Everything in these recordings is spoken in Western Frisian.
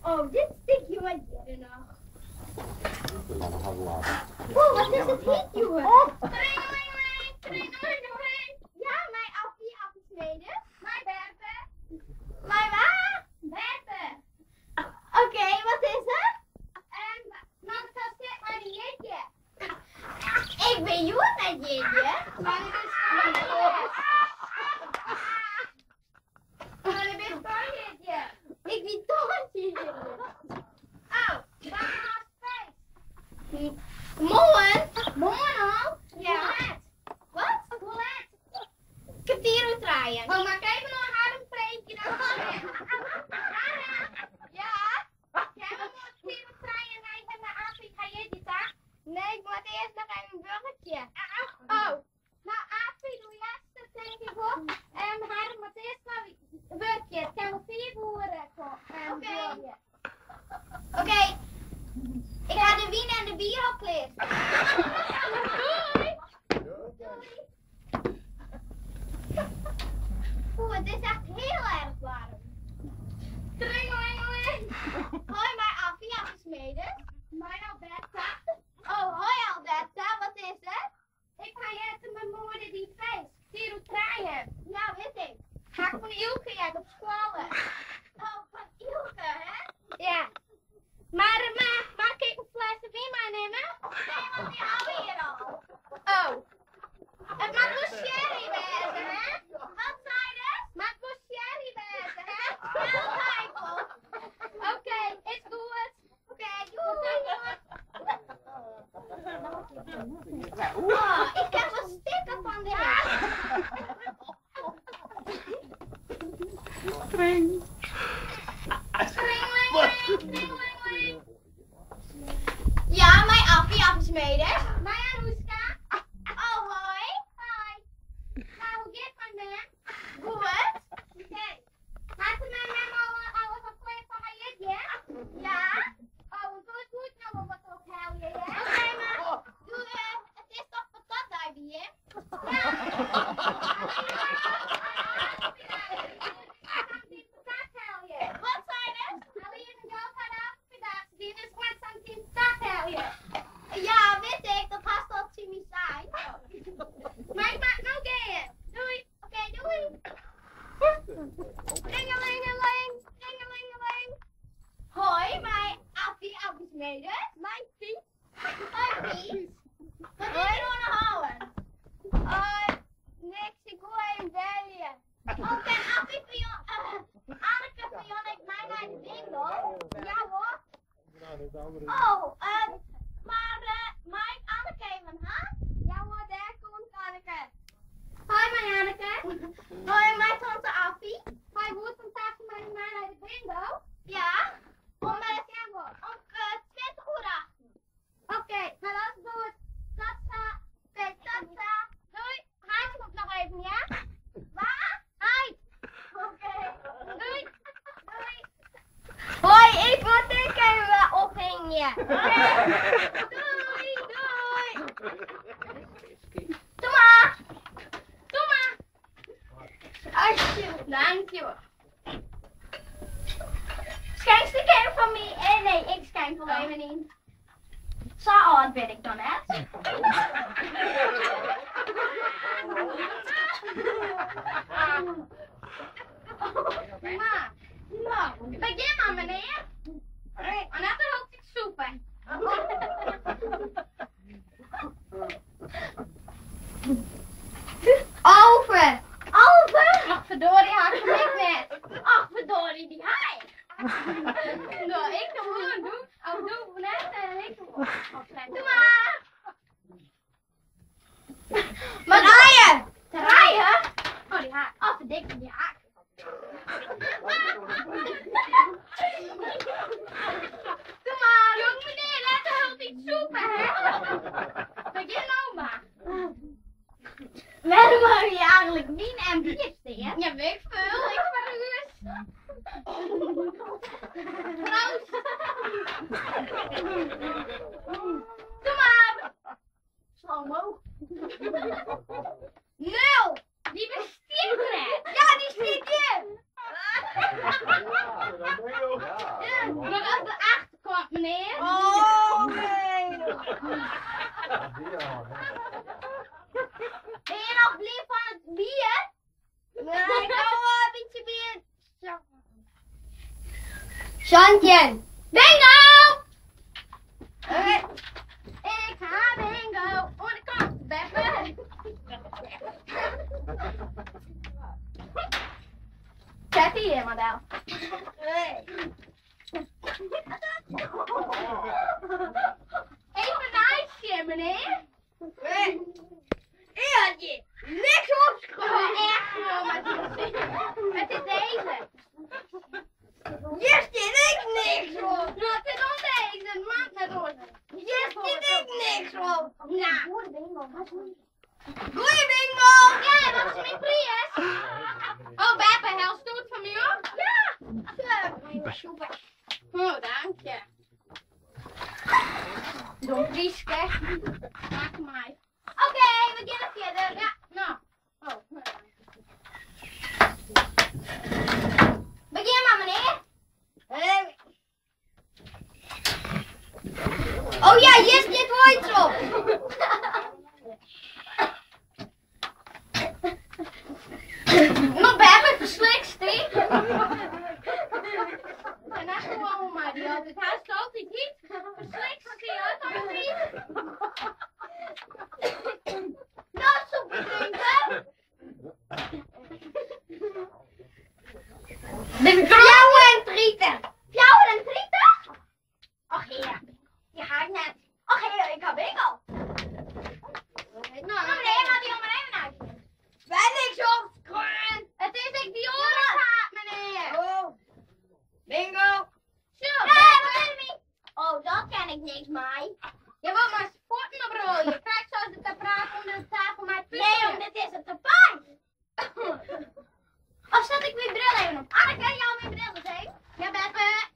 Oh, dit stikje moat hjir noch. Oeh, wat is it hyt hjoed. Kringelingeling, kringelingeling. Ja, mei Appie, Appie Smeders. Mei Berthe. Mei wa? Berthe. Oké, wat is it? Um, dat sit mei de jierdei. Ik bin hjoed net jierdei. Mar it is Mar ik bin jierdei. Ik wie tongersdei jierdei. Oh, dan hast feest. Moarn? Moarn al? Ja. Hoe let? Wat? Hoe let? Kertier oer trijen. Oh, mar ik even oan Harm freegje dan. Harm? Ja? Kinne we moarn kertier oer trijen nei nei Appie har jierdei ta? Nee, ik moat earst noch even wurkje. Oh, no Appie, doe hearst it tink ik wol. Um, Harm moat earst mar wurkje. It kin wol fiif oere Oké. Oké. Ik ha de wyn en de bier al klear. Doei! Doei! Oeh, het is echt heel erg warm. Tringelingeling. Hoi, mei Appie, Appie Smeders. Mei Alberta. Oh, hoi Alberta, wat is it? Ik ha heard mei moarn dyn feest. Kertier oer trijen. Ja, wit ik. Ha ik fan Ilke heard op skoalle. Oh, fan Ilke, hè? Ja. Mar, mar, mag ik in flesse wyn meinimme? Nee, want dy hawwe we hjir al. Oh. It moat wol sherry wêze, hè? Wat seidest? Moat wol sherry wêze, hè? Ja, dat ha ik wol. Oké, is goed. Oké, doei. Oh, ik kin wol stikke fan de hitte. Tring. Tringelingeling, Ja, mei Appie, Appie Smeders. Mei Anouska. Oh, hoi. Hoi. Nou, hoe giet it mei mem? Goed. Oké. Hat de mem mem al alles al klear foar har jierdei? Ja. Oh, want oars woe ik noch wol wat ophelje, hè? Oké, mar doe, it is toch patatdei by jim? Wat seidest? Ja, wit ik, dat hast al tsjin my sein. Mar ik moat no gean. Doei. Oké, doei. Ringelingeling, ringelingeling. Hoi, mei Appie, Appie Smeders. Mei Piet. Hoi Piet. Wat is der oan 'e hân? Uh, niks, ik woe even belje. Oh, kin Appie fan Anneke fan ek mei nei de bingo? Ja hoor. Oh, uh, mar uh, mei ik Anneke even ha? Ja hoor, dêr komt Anneke. Hoi mei Anneke. Hoi mei tante Appie. Hoi, woest tante mei my nei de bingo? Ja. Om, om 20 oer achten. Oké, nou dat is goed. Tot sa. Oké, tot sa. Doei. Heit komt noch even, ja? Wa? Heit. Oké. Doei. Doei. Hoi, ik moat ek even ophingje. Oké. Doei, doei. Doe mar. Doe mar. Alsjeblieft, dankjewol. Skenkst ek even foar my? Eh, nee, ik skenk wol even yn. Sa âld bin ik noch net. Maar, no, begjin mar menear. En net de hiele sûpe. 11. 11? Ach verdorie, ha ik ek net. Ach verdorie, dy ha ik. No, ik gewoan doe. Oh, doe net en ik gewoan. Doe mar. Maar trije. Trije? Oh, dy ha ik. Oh, verdikke, dy ha ik. Doe mar. Jong menear, let de hieltyd sûpe, hè? Begjin no mar. Wêrom hawwe je eigenlik wyn en bier stean? Ja, weet ik veel. Ik ferhús. Proost. Doe mar. Slow-mo. Nul. Dy bestiet net. Ja, dy stiet hjir. Dat is de achterkant, menear. Oh, nee. Ben je nog blij van het bier? Nee, ik hou wel een beetje bier. 17. Bingo! Oké. Ik ga bingo. Oh, de kant, Beppe. Zet die hier, model. Even een ijsje, meneer. Ik had je niks opgeschreven. Echt gewoon, maar het is deze. Hier zit ik niks op. Nou, het is om deze, het maakt net door. Hier zit ik niks op. Nou. Goeie bingo. Ja, dat is mijn prijs. Oh, Beppe, helst du het van mij op? Ja. Super. Oh, dank je. Dom Prieske. Maak mij. Oké, we gaan verder. Ja, nou. Oh, nou. Begin maar, meneer. Oh ja, hier zit wel iets op. Nog Beppe, verslikst die. En dan gewoon maar, die altijd huis altijd niet. Verslikst die, altijd niet. Nou, soep drinken. De Fjouwen en trieten. Fjouwen en trieten? Och heer, die ga ik net. Och heer, ik heb bingo. Nou, meneer, maar die maar even uit. Ben ik zo kruin. Het is ik die oren gaat, meneer. Oh. Bingo. Zo, Nee, wat is het? Oh, dat ken ik niks mee. Je wilt maar sporten op rol. Je krijgt zoals het te praten onder de tafel, maar Nee, want dit is het tapijt. Of zet ik mijn bril even op? Anneke, ken jou mijn bril eens even? Ja, Beppe.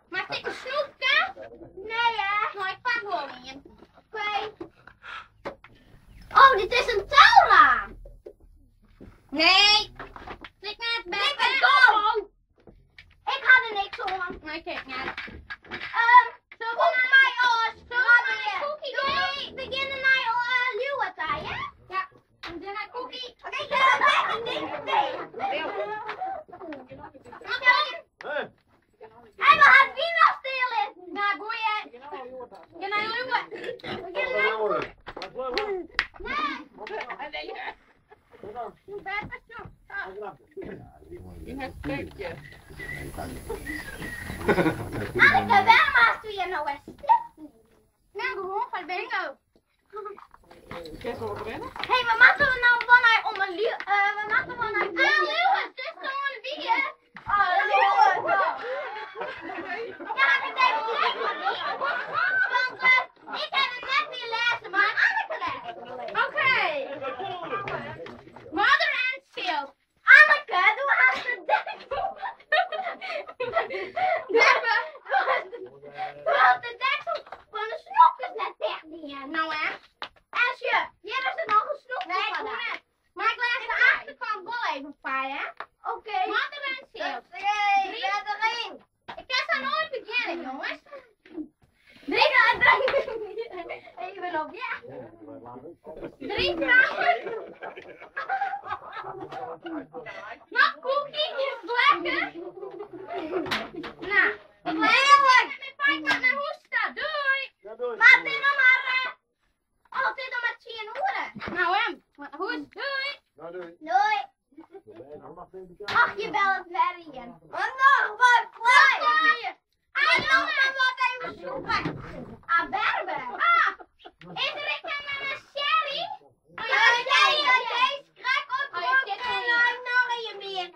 Maar ik een snoepje? Nee, hè? Nou, ik pak gewoon een. Oké. Oh, dit is een touwraam. Nee. Klik naar het Ik Beppe. ben dom. Oh. Ik had er niks om. Maar kijk naar. Zo kom mij oors. Zullen we naar een koekie doen? Nee, we beginnen naar Leeuwarden, hè? Ja. En dan naar koekie. Oké, ik heb het niks mee. Oké. En we gaan wie nog stil is. Nou, boeien. Ja, naar Leeuwen. We beginnen naar... Nee. Beppe, zo. Anneke, waarom haast u je nou eens stil? Nou, gewoon van bingo. Hé, hey, we moeten we nou vanuit om een leeuw... we moeten vanuit... Ah, Leeuwen, het is gewoon wie, hè? Oh, leeuwen. Ja, ik het even lezen, Want ik heb het net meer lezen, maar Anneke leest. Oké. Mother and Silk. Anneke, doe haast de deksel. Beppe. Doe haast de deksel van de snoepjes net dicht neer. Nou, hè? En je, hier is er nog een snoepje Nee, ik van. hoor het. Maar ik leg de achterkant wel even bij, hè? Oké. Mother and Silk. Drie, erin. Ik kan zo nooit beginnen, jongens. Drie, Even op, ja. Drie vrouwen. Nog koekie, is lekker. Nou, ik Heerlijk. met mijn pijn maar naar huis staat. Doei. Maar het is nog maar... Oh, het is nog maar 10 uur. Nou, hè. Huis, doei. Doei. Ach, je belt het weer in. En nog wat klein. Ah, En nog maar wat even zoeken. Ah, berbe. Ah, is er ik en een sherry? Oh, Ja, ja, ja, ja, deze krijg op Oh, je zit en er nog in je meer.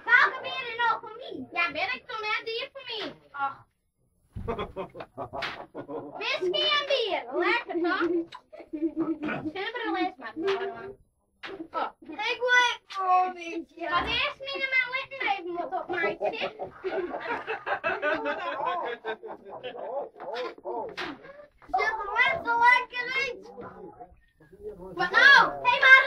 Welke meer er nog voor mij? Ja, ben ik toen net hier voor mij. Ach. Whisky en bier. Lekker toch? Zilveren les maar. Oh. Ik wil een beetje. Wat eerst mijn mijn lippen even moet opmaken. Zit er net zo lekker uit. Wat nou? Hé, hey, maar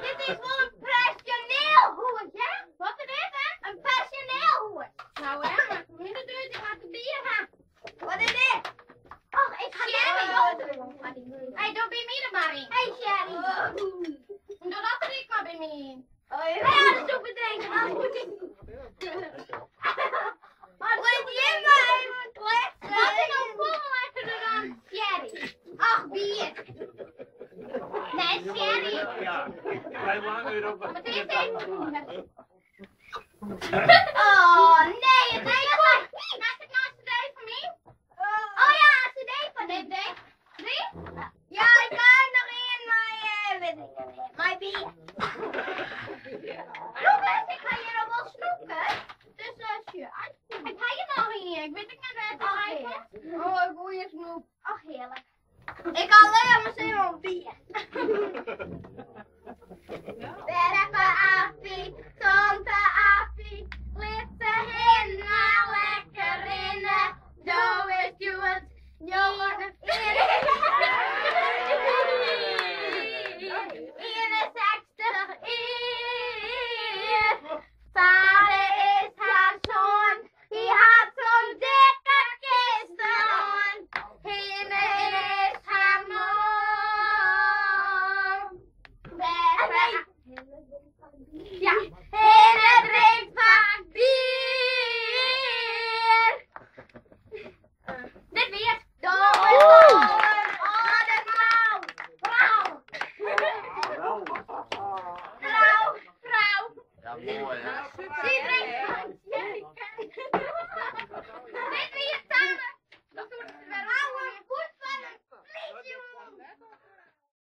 dit is wel een personeel hoed, hè? Wat is dit, hè? Een personeel hoed. Nou hè, maar minder duur, ik had Lit jim mar even kletsen. Wat is nou folle lekkerder dan sherry? Ach, bier. Nee, sherry. Ja, wij langer op. Maar het is even. Oh, nee, het is wel. Naast het nou een cd van mij? Oh ja, een cd van dit, hè? Drie? Ja, ik ga er nog in, maar weet ik niet meer. Mijn bier. Jongens, ik ga hier al wel snoeken. Dus als je Ik ga hier nog in, ik weet